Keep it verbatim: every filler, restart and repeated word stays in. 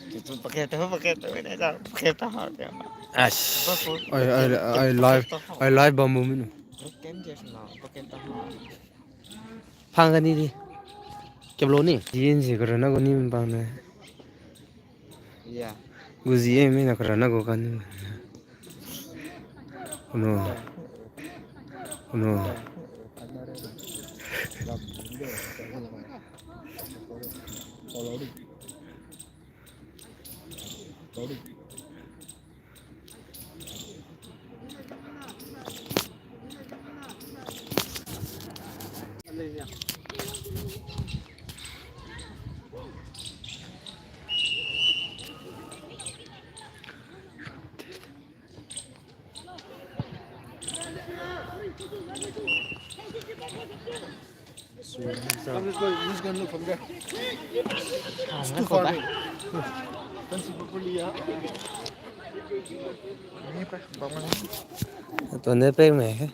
Paket, paket, paket, paket, paket. Ash. Ai, ai, ai, live, ai, live bam bam menu. Paket, paket, paket. Phang kani di. Keblo ni. Yin si kara na gu ni bang ne. Ya. Gu zi e mi na kara na gu kani. Ano. Ano. Come, let's go. Let's go and look from there. It's too far away. Fence it properly, yeah. To ne pe me he.